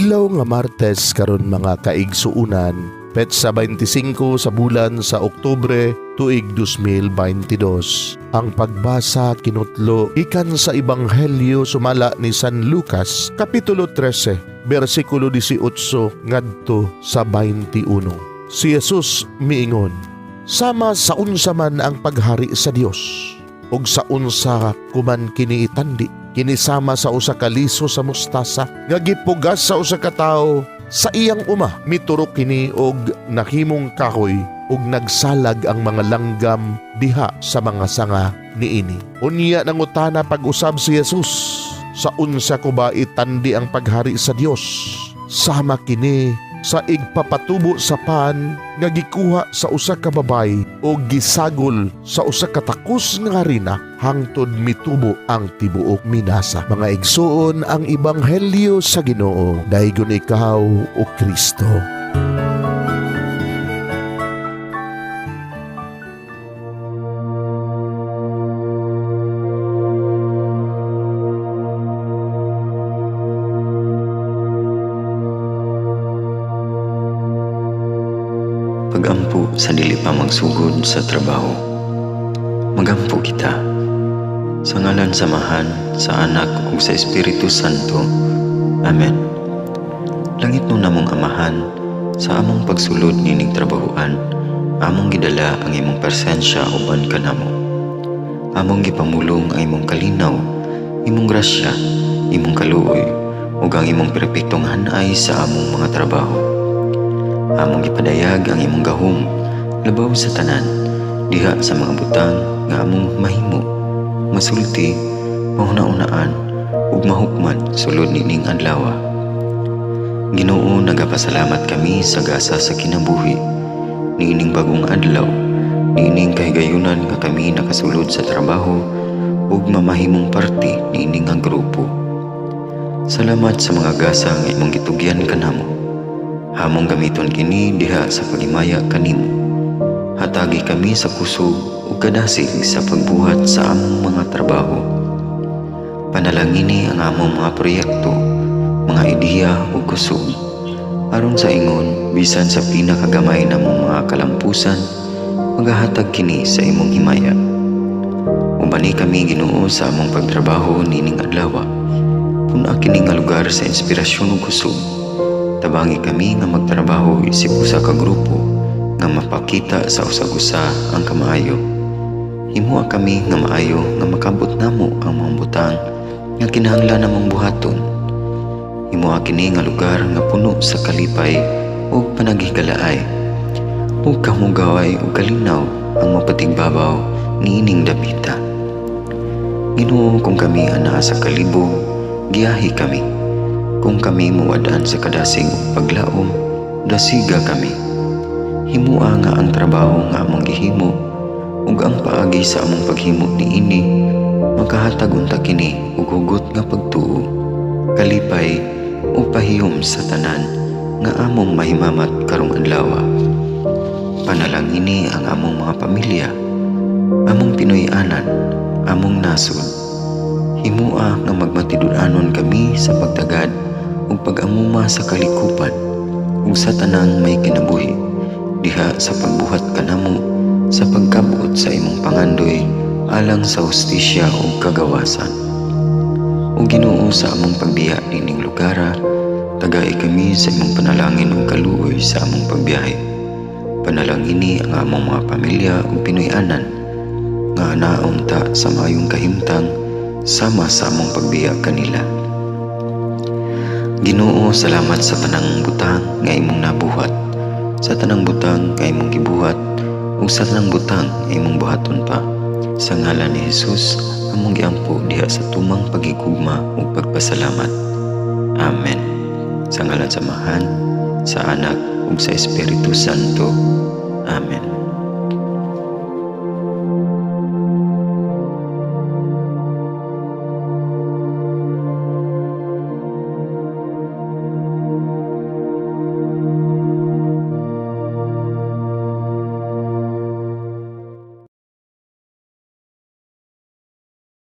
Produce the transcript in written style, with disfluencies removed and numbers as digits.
Adlaw nga Martes karon, mga kaigsuunan, petsa 25 sa bulan sa Oktubre, tuig 2022. Ang pagbasa kinutlo gikan sa Ebanghelyo sumala ni San Lucas, kapitulo 13, bersikulo 18 ngadto sa 21. Si Jesus miingon, "Sama sa unsa man ang paghari sa Dios ug sa unsa kuman kini itandi? Kini sama sa usa ka liso sa mustasa nga gipugas sa usa ka tawo sa iyang uma. Miturok kini og nahimong kahoy ug nagsalag ang mga langgam diha sa mga sanga niini." Unya nangutana pag-usab si Jesus, "Sa unsa ko ba itandi ang paghari sa Dios? Sama kini sa igpapatubo sa pan nga gikuha sa usa ka babay o gisagol sa usa ka takos nga harina hangtod mitubo ang tibuok minasa." Mga igsuon, ang ebanghelyo sa Ginoo. Daygon ikaw, o Kristo. Pagampo sa dili pa magsugod sa trabaho. Magampo kita. Sa ngalan sa Amahan, sa Anak ug sa Espiritu Santo. Amen. Langitnon namong Amahan, sa among pagsulod nining trabahoan, among gidala ang imong presensya uban kanamo. Among gipamulong ang imong kalinaw, imong grasya, imong kaluoy, ug ang imong perpektong hanay sa among mga trabaho. Among gipadayag ang imong gahom labaw sa tanan diha sa mga butang nga among mahimo, masulti, mahuna-unaan ug mahukman sulod nining adlaw. Ginoo, nagapasalamat kami sa gasa sa kinabuhi niining bagong adlaw, niining kahigayunan nga kami nakasulod sa trabaho ug mamahimong parte niini nga grupo. Salamat sa mga gasa nga imong gitugyan kanamo. Among gamiton kini diha sa paghimaya kanimo. Hatagi kami sa kusog ug kadasig sa pagbuhat sa among mga trabaho. Panalangini ang among mga proyekto, mga ideya ug kusog. Aron sa ingon, bisan sa pinakagamay namong mga kalampusan, magahatag kini sa imong himaya. Ubani kami, Ginoo, sa among pagtrabaho nining adlaw. Pun-a kini nga lugar sa inspirasyon ug kusog. Tabangi kami nga magtrabaho isip usa ka grupo nga mapakita sa usag-usa ang kamaayo. Himoa kami nga maayo nga makabot namo ang mga butang nga kinahanglan namong buhaton. Himoa kini nga lugar nga puno sa kalipay ug panaghigalaay. Ug kahugaway ug kalinaw ang mapatigbabaw niining dapita. Ginoo, kung kami anaa sa kalibog, giyahi kami. Kung kami muwad-an sa kadasig ug paglaom, dasiga kami. Himoa nga ang trabaho nga among gihimo ug ang paagi sa among paghimo niini makahatag unta kini og hugot nga pagtuo, kalipay ug pahiyom sa tanan nga among mahimamat karong adlaw. Panalangini ang among mga pamilya, among Pinoy-anan, among nasod. Himoa nga magmatinud-anon kami sa pagtagad ug pag-amuma sa kalikupan ug sa tanang may kinabuhi diha sa pagbuhat kanamo sa pagkabot sa imong pangandoy alang sa hustisya ug kagawasan. O Ginoo, sa among pagbiya nining lugara, tagai kami sa imong panalangin ug kaluoy sa among pagbiyahe. Panalangini ang among mga pamilya ug Pinoy-anan nga naunta sa maayong kahimtang sama sa among pagbiya kanila. Ginoo, salamat sa tanang butang nga imong nabuhat, sa tanang butang nga imong gibuhat, ug sa tanang butang nga imong buhaton pa. Sa ngalan ni Jesus, among giampo diha sa tumang paghigugma ug pagpasalamat. Amen. Sa ngalan sa Amahan, sa Anak ug sa Espiritu Santo. Amen.